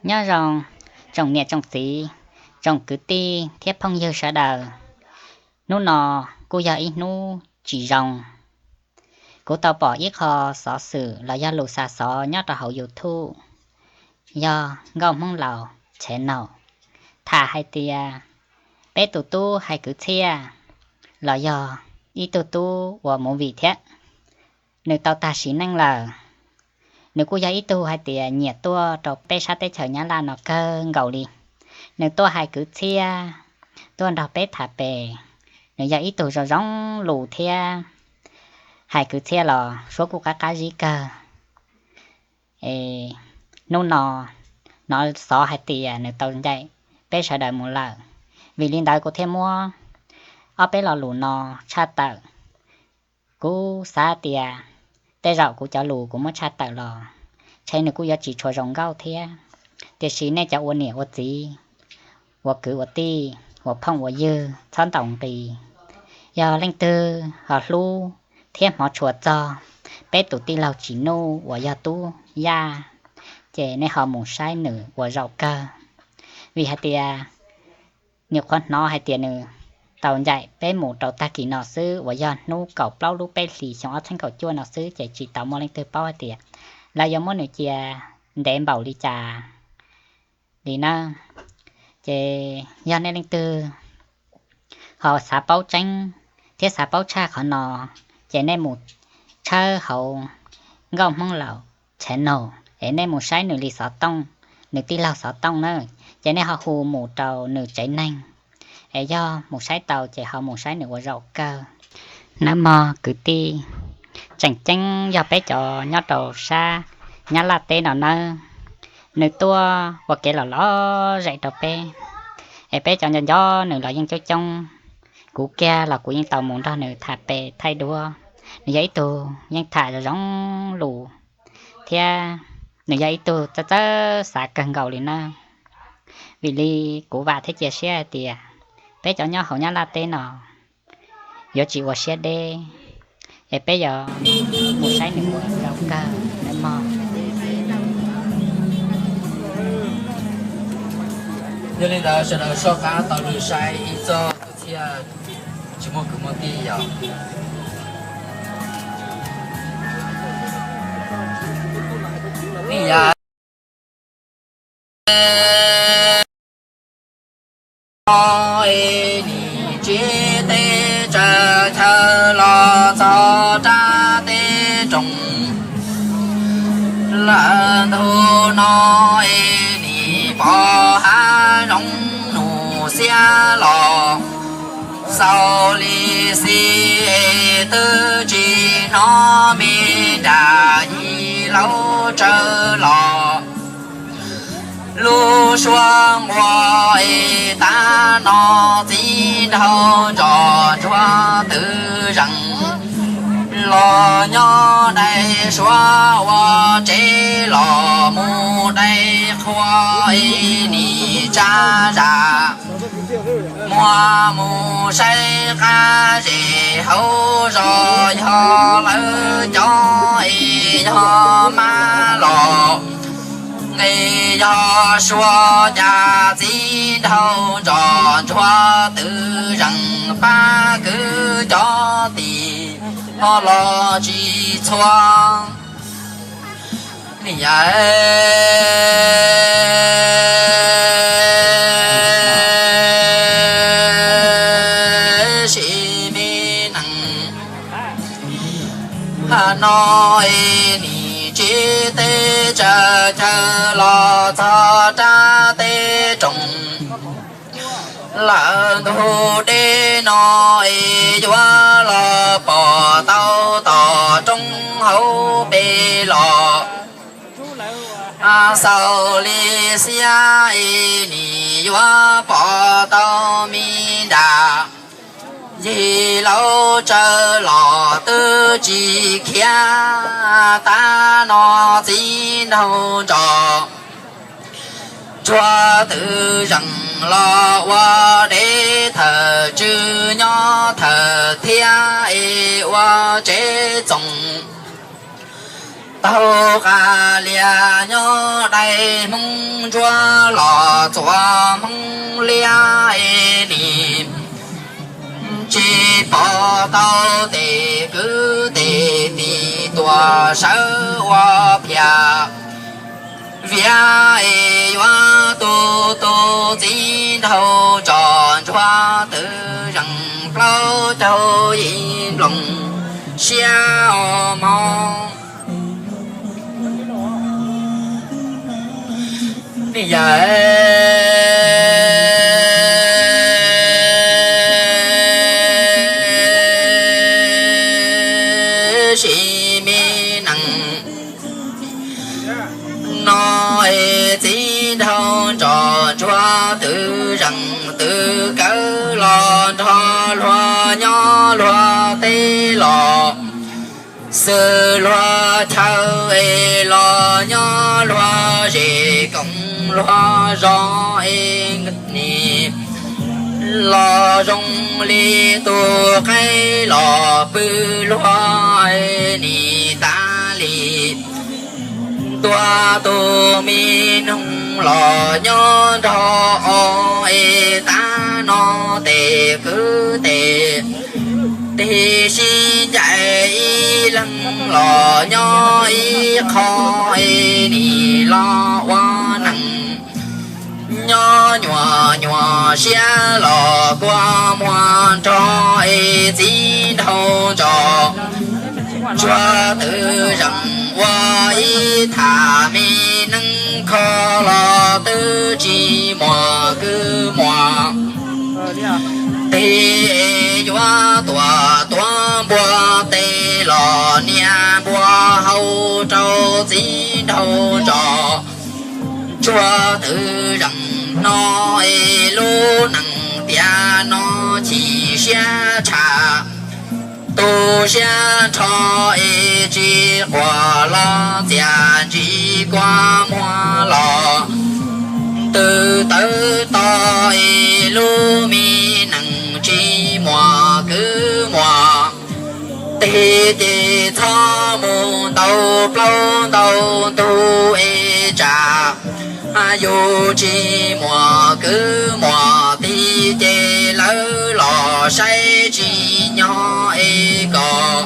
Nyob zoo tsoom niam tsoom txiv, tsoom kwv tij thiab phooj ywg sawv daws. Hnub no kuj yog ib hnub tsis zoo. Kuv tau pom ib qho xov xwm los yog lus xa xov nyob rau hauv YouTube, yog Nkauj Hmoob Laus channel, tham hais tias peb tus tub hais kwv txhiaj, los yog ib tug tub ua movie thiab, nws tau tag sim neej lawm. Nws kuj yog ib tug hais tias nyiam tuaj rau peb sab teb chaws Nyab Laj no kawg nkaus li. Nws tuaj hais kwv txhiaj, tuaj nrog peb tham pem. Nws yog ib tug zoo zoo lus thiab, hais kwv txhiaj los suab kuj qab qab zib kawg. Hnub no hnov xov hais tias nws tau ncaim peb sawv daws mus lawm. Vim li ntawd kuv thiaj muab ob peb lo lus no tshaj tawm. Kuv xav tias tej zaum kuv cov lus kuv muab tshaj tawm los ntshe nws kuj yuav tsis tshua zoo nkauj thiab. Tiam sis nej cov ua niam ua txiv, ua kwv ua tij, ua phooj ua ywg txhob ntaus nqi. Yog leej twg ho hlub thiab hmov tshua txog peb tus tij laug Tsim Nuj uas yog Tub Yaj, ces nej ho mus saib nws ua zaum kawg. Vim hais tias nyuam qhuav hnov hais tias nws tau ncaim peb mus rau tag kis no xwb, uas yog hnub kaum plaub lub peb hlis xyoo ob txhiab kaum cuaj no xwb, ces tsis tau muaj leej twg paub hais tias lawv yuav muab nws cia ntev npaum li cas li na. Ces yog nej leej twg ho xav paub tseeb thiab xav paub tshaj qhov no, ces nej mus tshawb hauv Nkauj Hmoob Laus channel, es nej mus saib nws li xov tooj, nws tij laug xov tooj na, ces nej ho hu mus rau nws tsev neeg, es yog mus saib tau ces ho mus saib nws ua zaum kawg. Nawb mog kwv tij, tseem ceeb yog peb cov nyob rau sab Nyab Laj teb no nawb, nws tuaj ua kev lom lom zem rau peb, es peb cov nco nco nws los yeej coob coob. Kuv kiag los kuv yeej tau mus nrog nws tham pem thaij duab. Nws yog ib tug yeej tham zoo zoo lus, thiab nws yog ib tug txawj txawj xav kawg nkaus li na. Vim li kuv vam thiab cia siab hais tias peb cov nyob hauv Nyab Laj teb no yuav tsis ua siab deb, es peb yuav mus saib nws ua zaum kawg nawb mog. Yog li ntawd sawv daws soj qab taug lw saib ib txoj kwv txhiaj tsis muaj kwv muaj tij yog nim yav nim tsim teb tsaws chaw los txog rab teb roos. Lawm ntu no es nim pom hav zoov nus xiab los, xaus li xi es twb tsis hnov me nram yim laub tsawv los. Lub suab nquas es tav no txiv nraug ntsos ntsuag twv zees los nyob dai suav ua tsev los mus dai qhua es nim tsa zam muag mus saib qab zes hauv zos yog lawv cov es yog mab los es yog suav cas txiv nraug ntsos ntsuag twv zees pab kwv cov tim ho los tsis txhua. Nim yav sim me nees no es nim tsim teb tsaws chaw los txog rab teb roos. Lawm ntug deb no es yuav los pom tau tom roob hauv pes los. Xaus li xiab es nim yuav pom tau me nram yim laub tsawv los twb tsis khiav. Tav no txiv nraug ntsos ntsuag twv zees los ua deb thawm tswv nyob thawm thiab es ua tsev txoos. Taug qab lias nyob dai Hmoob ntsuab los txuas Hmoob liab es nim tsis pom tau tes kwv tes tij tuaj sawv ua phiaj vias es yuav tu tu txiv nraug tsom ntsuag twv zees plaub caug yim nploos siab os mog. Yam sim me nees no es txiv nraug tsom ntsuag twv zees twv kawm los nrog luag nyob luag teb los xws luag chaw es los nyob luag zes koom luag zos es nim los zoo li tus qaib los pw luag es nim tas li ntua tus me noog los nyob nrog os es tab no tes kwv tes tij sib ncaim ib leeg los nyob ib qho es nim los ua neeg nyob nyuam nyuam siab los kua muag nrog es txiv nraug tsom ntsuag twv zees ua ib tham me neeb kho los twb tsis muaj kwv muaj tij es yuav tuam tuav npua tes los nias npua hau rau txiv nraug tsom ntsuag twv zees no es lub neej tiam no chim siab tshaj tu siab nrho es tsis quaj los txias ntsis kua muag los twb tawv to es lub me neej tsis muaj kwv muaj tij ces txhob mus ntau plaub ntau ntug es tsam yus tsis muaj kwv muaj tij ces lawv los saib tsis nyob es kom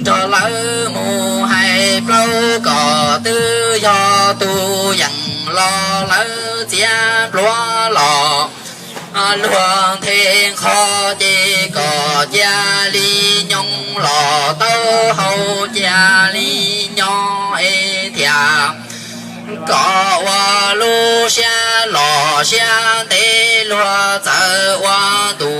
nrog lawv mus hais plaub kom twb yog tus yees los lawv txiav npluav los luag nthe nqho ces kom cia li nyoos los taub hau cia li nyob es thiaj kom ua lub siab los siab ntev luag txawm ua ntu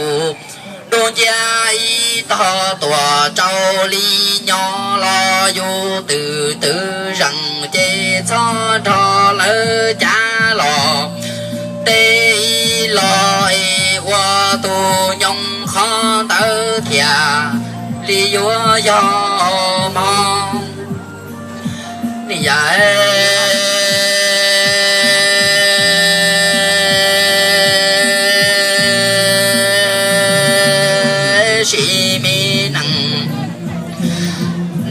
dub nciab ib tog tuaj rau li nyob los yus twv twv zees ces txhob nrog lawv cav los tej ib los es ua tus nyoos qhov ntawd thiaj li yuav yog mog. Yam sim me nees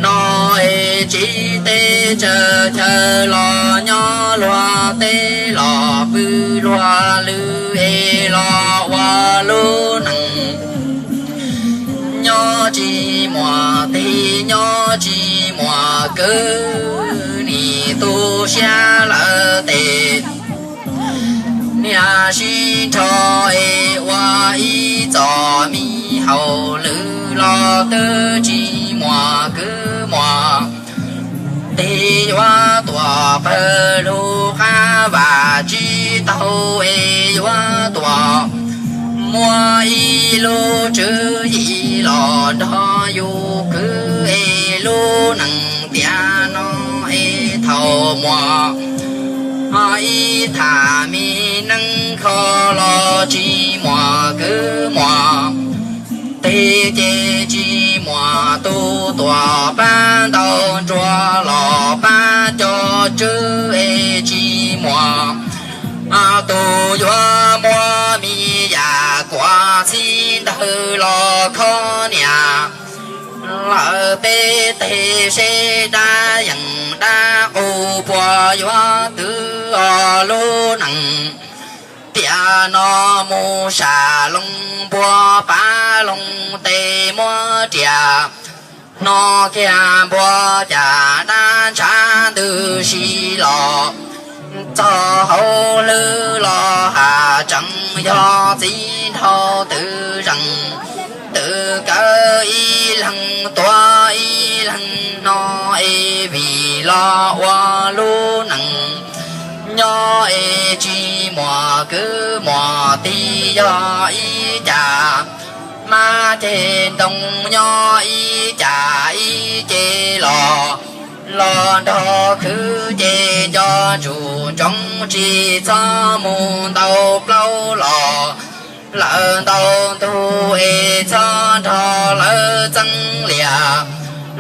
no es tsis teb tsaws chaw los nyob luag teb los pw luag lw es los ua lub neej nyob tsis muaj tij nyob tsis muaj kwv nim tu siab lawm tes niaj sib nrho es ua ib txoj me hauj lwm los twb tsis muaj kwv muaj tij yuav tuaj pawg lug qab vam tsis taug es yuav tuaj muaj ib lub tswv yim los nrog yus kwv es lub neej tiam no es thaum muaj ib tham me neeb kho los tsis muaj kwv muaj tij ces tsis muaj tus tuaj pab ntau nruas los pab cov tswv es tsis muaj tus yuav muab me yam kuav txhib ntawd los kho niam Lawm peb teg seb dab yees dab qus puas yuav twv o lub nees. Tiam no mus sam loo npua pav loo tes muab riam, no kiag npua cas dab ntshav ntws si los txog hauv hlwb los has tsees yog txiv nraug twv zees. Twv kawg ib leeg tuav ib leeg no es vim los ua lub nees nyob es tsis muaj kwv muaj tij yog ib cas mab ceg ntoo nyob ib cas ib ce los los nrog khwv ces nco ntsuj ntsoov tsis txhob mus ntau plaub los lawv ntau ntug es txhob nrog lawv txeeb liam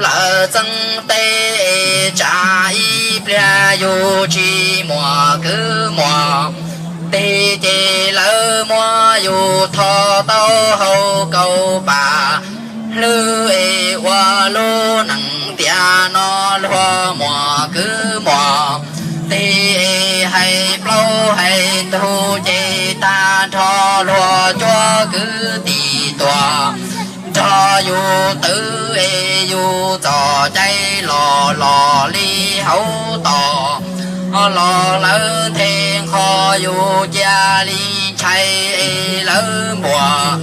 lawv txeeb teb es tsam ib pliag yus tsis muaj kwv muaj tij ces lawv muab yus tho tau hauv kaum pam hlwb es ua lub nees tiam no luag muaj kwv muaj tij es hais plaub hais ntug ces tag nrho luag cuab kwv tij tuag nrog yus twv es yus txom cai los los li hauv tos los lawv nthe nqho yus cia li ntshai es lawv npuas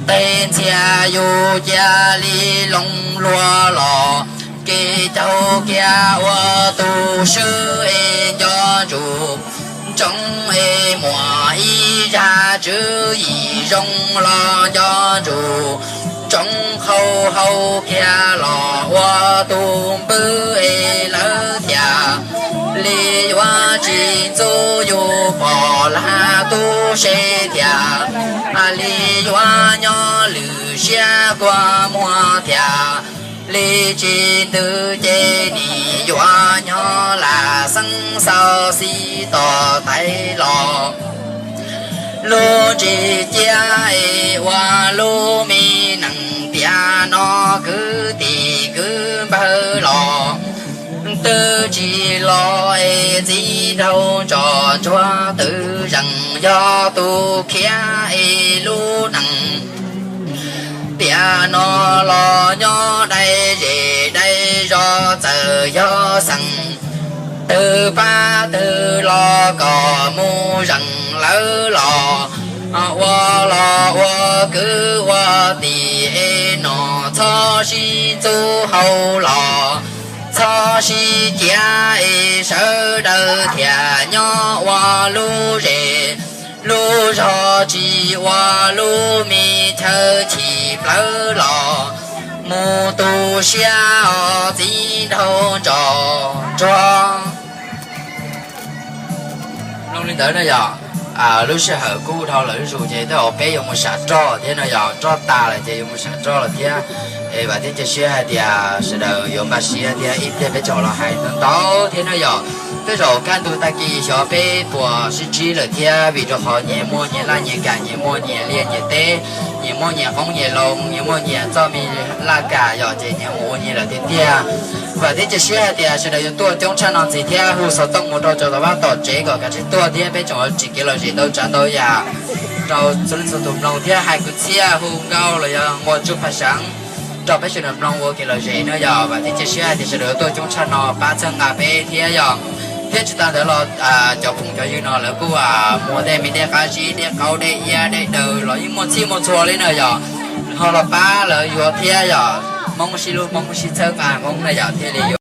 teg ntxias yus cia li loo luag los kev caug kiag ua tus swb es nco ntsuj ntsoov es muaj ib zaj tswv yim zoo los nco ntsuj ntsoov qhau hau kiag los ua tus npwb es lawv thiaj li yuav tsis ntxub yus pom lag tub se thiaj li yuav nyob lwm siab kua muag thiaj li tsis ntws ces nim yuav nyob lam xeeb xau xib tos tais los lub ntsis ciab es ua lub me nees tiam no kwv tij kwv npawg los twb tsis los es txiv nraug tsom ntsuag twv zees yog tus khiav es lub nees tiam no los nyob dai zes dai zos txawm yog xeem twg pab twg los kom mus zees lawv los ua los ua kwv ua tij es no txhob sib ntxub hau los txhob sib ciav es sawv daws thiaj nyob ua lub zes lub zog tsis ua lub me chaw chim plawv los mus tu siab os txiv nraug tsom ntsuag. Mloog li ntawd na yog lub sij hawm kuj dhau lawm zuj zus ces tej zaum peb yuav mus sam roj thiab no yog roj tas lawm ces yuav mus sam roj lawm thiab. Es vam thiab cia siab hais tias sawv daws yuav npaj siab thiab ib pliag peb tseem los hais ntau ntau thiab no yog tej zaum kaj ntug tag kis xyov peb puas sib ntsib lawm thiab vim rau qhov nyias muaj nyias laj nyias kam nyias muaj nyias liaj nyias teb nyias muaj nyias qoob nyias loo nyias muaj nyias txoj me laj kam yog ces nyias mus ua nyias lawm tiag tiag. Vam thiab cia siab hais tias sawv daws yuav tuaj coob tshaj no ntxiv thiab hu xov tooj mus rau cov tom vaj tom tsev kom kav tsij tuaj thiab peb tseem tsim kev lom zem ntau tsav ntau yam rau txhua leej txhua tus mloog thiab hais kwv txhiaj hu nkauj los yog nqua tsuj paj seev rau peb sawv daws mloog ua kev lom zem no yog vam thiab cia siab hais tias sawv daws yuav tuaj coob tshaj no pab txhawb nqa peb thiab yog thiab tsis tas ntawd los cov phooj cov ywg no lawv kuj muag tej me dej qab zib dej qaub dej iab dej daws los yeej muaj txhij muaj txhua li na yog ho los pab lawv yuav thiab yog Hmoob sib hlub Hmoob sib txhawb nqa Hmoob na yog thiaj li